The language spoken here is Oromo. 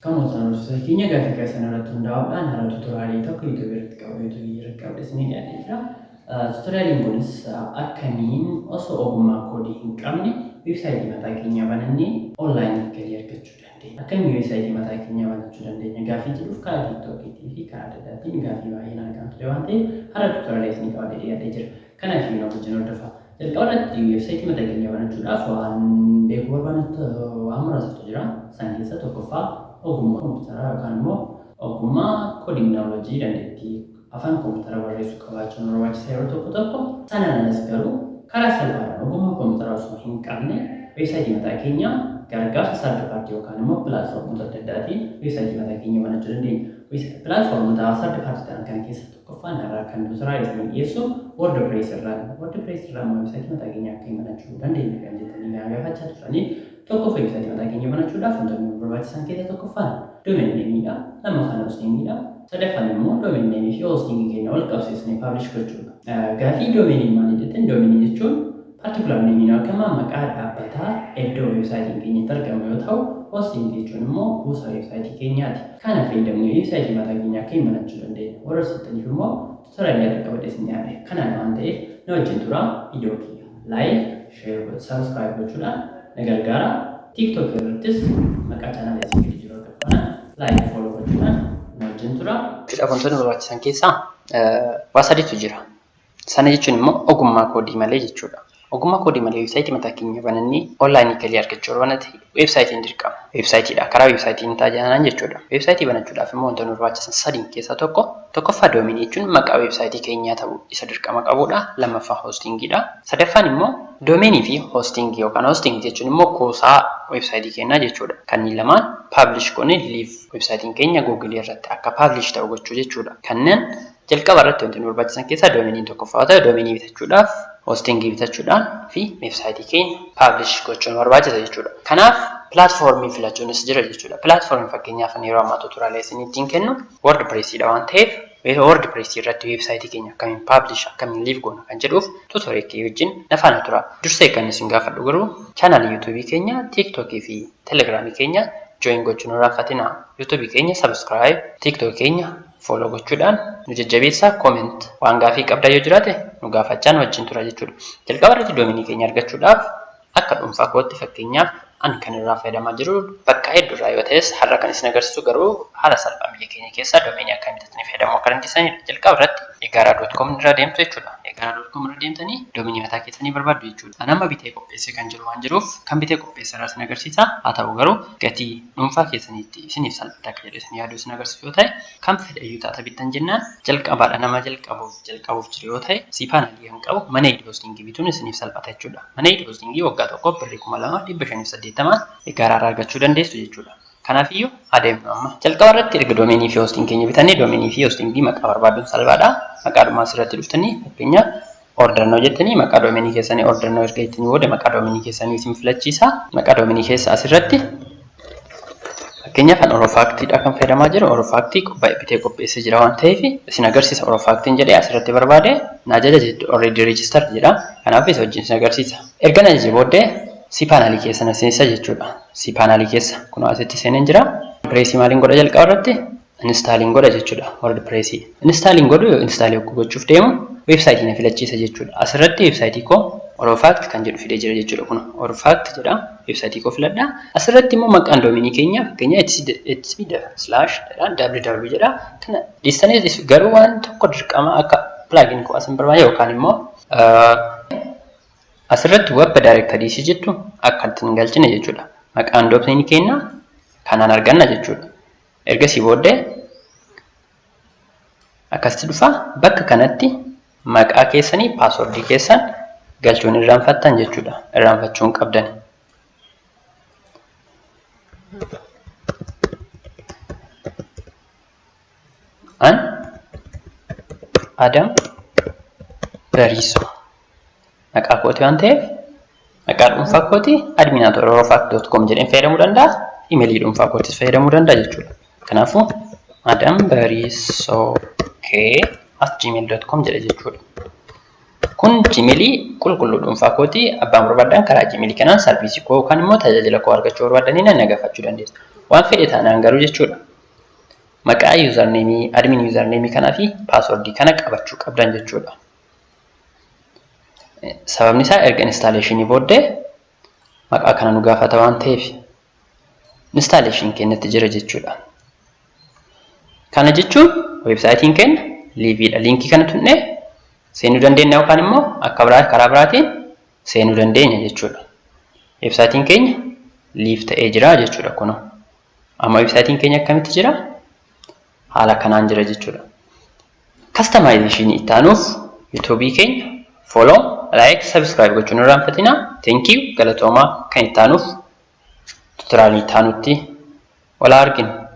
Kan hordoftoota keenya gaaffii keessan irratti hundaa'uudhaan haala tutorialii tokko YouTubeii irratti qabu YouTubeii irratti qabde isinii dhiyaatee jira. Tutorialiin kunis akkamiin osoo ogummaa koodii hin qabne weebsaayitii mataa keenyaa banannee onlineii galii argachuu dandeenya? Akkamiin weebsaayitii mataa keenyaa banachuu dandeenya gaaffii jedhuuf karaa TikTokiitii fi karaa adda addaatiin gaaffii baay'een argamaa ture waan ta'eef har'a tutorialii isinii qabadhee dhiyaatee jira. Kanaaf nu wajjin hordofaa. Jalqaba irratti weebsaayitii mataa keenya banachuudhaaf waan beekuu barbaannu waan muraasatu jira. Isaan keessaa tokkoffaa ogummaa kompiitaraa yookaan immoo ogummaa coding knowledge, dandeettii afaan kompiitara barreessuu qabaachuun barbaachisa yeroo tokko tokko. Sanaan alas garuu karaa salphaadhaan ogummaa kompiitaraa osoo hin qabne weebsaayitii mataa keenyaa gargaarsa third party yookaan immoo platformoota adda addaatiin weebsaayitii mataa keenya banachuu dandeenya. Platformoota third party ta'an kana keessa tokkoffaan irraa kan tutorial isinii dhiyeessu WordPress irraa. WordPress irraa immoo weebsaayitii mataa keenya akka banachuu dandeenya kan jettanii gaafachaa turanii, tokkoffaa weebsaayitii mataa keenya banachuudhaaf wantoonni nu barbaachisan keessaa tokkoffaan domain nameiidha. Lammaffaan hostingiidha. Sadaffaan immoo domain nameii fi hostingii keenya wal qabsiisnee publish gochuudha. Gaafii domainii maali jettan, domainii jechuun particular nameii yookaan maqaa dhaabbataa iddoo weebsaayitiin keenya itti argamu yoo ta'u, hostingii jechuun immoo kuusaa weebsaayitii keenyaati. Kana fayyadamnee weebsaayitii mataa keenya akka banachuu dandeenya. Warra sittaniif immoo tutorialii adda qabadhee isin dhiyaadhe. Kanaan waan ta'eef na wajjin turaa, viidiyoo kiyya like, share, subscribe gochuudhaan na gargaara. TikTok irrattis maqaa channelii asii gadi jiru argatu kana like, follow gochuudhaan na wajjin turaa. Wantoonni barbaachisan keessaa waa sadiitu jira. Sana jechuun immoo ogummaa koodii malee jechuudha. Ogummaa koodii malee weebsaayitii mataa keenya banannee onlineii galii argachuu barbaanna ta'e, weebsaayitiin dirqama. Weebsaayitiidha. Karaa weebsaayitiin tajaajilan jechuudha. Weebsaayitii banachuudhaaf immoo wantoonni barbaachisan sadiin keessaa tokko, tokkoffaa domainii jechuun maqaa weebsaayitii keenyaa ta'uu isa dirqama qabudha. Lammaffaa hostingiidha. Sadaffaan immoo domainii fi hostingii yookaan hostingii jechuun immoo kuusaa weebsaayitii keenyaa jechuudha. Kanneen lamaan publish goonee live weebsaayitiin keenya Googleii irratti akka publish ta'u gochuu jechuudha. Kanneen jalqaba irratti wanti nu barbaachisan keessaa domainiin tokkoffaa ta'e, domainii bitachuudhaaf, hostingii bitachuudhaan fi weebsaayitii keenya publish gochuun barbaachisa jechuudha. Kanaaf platformii filachuunis jira jechuudha. Platformii fakkeenyaaf yeroo ammaa tutorialee isin ittiin kennu WordPressiidha waan ta'eef, WordPressii irratti weebsaayitii keenya akkamiin publish, akkamiin live goona kan jedhuuf tutorialii wajjin na faana tura. Dursee kan isin gaafadhu garuu channelii YouTubeii keenya, TikTokii fi Telegramii keenya join gochuun hin irraanfatinaa. YouTubeii keenya subscribe, TikTokii keenya follow gochuudhaan nu jajjabeessaa. Comment waan gaafii qabdaa yoo jiraate nu gaafachaa nu wajjin tura jechuudha. Jalqaba irratti domainii keenya argachuudhaaf akka dhuunfaa kootti, fakkeenyaaf ani kan irraa fayyadamaa jiru bakka hedduurraa yoo ta'es, har'a kan isin agarsiisu garuu haala salphaan biyya keenya keessaa domainii akkamiin bitatanii fayyadamuu akka dandeessanidha. Jalqaba irratti Egaraa.com irra deemtu jechuudha. Egaraa.com irra deemtanii domainii mataa keessanii barbaaddu jechuudha. Ani amma bitee qopheessee kan jiru waan jiruuf kan bitee qopheesse irraa isin agarsiisa. Haa ta'u garuu gatii dhuunfaa keessaniitti isiniif salphata akka jedhe isin yaaduu isin agarsiisu yoo ta'e, kan fedhe iyyuu taata bittan jennaan, jalqabaadha nama jalqabuuf jiru yoo ta'e, cPanelii kan qabu managed hostingii bituun isiniif salphata jechuudha. Managed hostingii waggaa tokko birrii 2580n Egaraa argachuu dandeessu jechuudha. Kanaafiyyuu adeemnu amma. Jalqaba irratti erga domainii fi hosting keenya bitannee, domainii fi hostingii maqaa barbaaduun salphaadha. Maqaadhumaa asirratti dhuftanii, fakkeenyaaf order now jettanii, maqaa domainii keessanii order now erga jettanii booda maqaa domainii keessanii isin filachiisa. Maqaa domainii keessa asirratti fakkeenyaaf an Orofaaktiidha kan fayyadamaa jiru. Orofaaktii bitee qopheessee jira waan ta'eef isin agarsiisa. Orofaaktiin jedhee asirratti barbaade na ajaja jettu, already registered jedha. Kanaaf isa wajjin isin agarsiisa. Erga na ajaje booddee cPanelii keessa na seensa jechuudha. cPanelii keessa kunoo asitti seeneen jira. WordPressii maaliin godha? Jalqaba irratti installiin godha jechuudha. WordPressii. Installiin godhu, installii gochuuf deemu weebsaayitii na filachiisa jechuudha. Asirratti weebsaayitii koo Orofact kan jedhu fidee jira jechuudha. Kun Orofact jedha. Weebsaayitii koo filadha. Asirratti immoo maqaan domainii keenya fakkeenya http/ww jedha. Kana dhiistanii garuu waan tokko dirqama akka plugin koo asin barbaade yookaan immoo asirratti web directory jettu akka ittiin galchine jechuudha. Maqaan domainii keenya kanaan arganna jechuudha. Ergasii booddee akkasitti dhufa. Bakka kanatti maqaa keessanii, passwordii keessan galchuun irraanfattan jechuudha. Irraanfachuu hin qabdan. An Adam Bariisoo maqaa kooti waan ta'eef, maqaa dhuunfaa kooti admin@orofact.com jedheen fayyadamuu danda'a. Imeelii dhuunfaa kootis fayyadamuu danda'a jechuudha. Kanaafuu adambariisoo k@gmail.com jedha jechuudha. Kun Gmailii qulqulluu dhuunfaa kootii. Abbaan barbaadan karaa Gmailii kanaan serviceii koo yookaan immoo tajaajila koo argachuu barbaadanii nan gaafachuu dandeessu. Waan fedhe taanaan garuu jechuudha. Maqaa usernameii, admin usernameii kanaa fi passwordii kana qabachuu qabdan jechuudha. Sababni isaa erga installationii booddee maqaa kana nu gaafata waan ta'eef installation keenyatti jira jechuudha. Kana jechuun websiteiin keenya liveiidha. Linkii kana tuqnee seenuu dandeenya yookaan immoo akka biraa karaa biraatiin seenuu dandeenya jechuudha. Websiteiin keenya live ta'ee jira jechuudha kunoo. Amma websiteiin keenya akkamitti jira? Haala kanaan jira jechuudha. Customizationii itti aanuuf YouTubeii keenya follow, like, subscribe gochuun hin irraanfatinaa. Thank you, galatoomaa. Kan itti aanuuf tutorialii itti aanutti wal argina.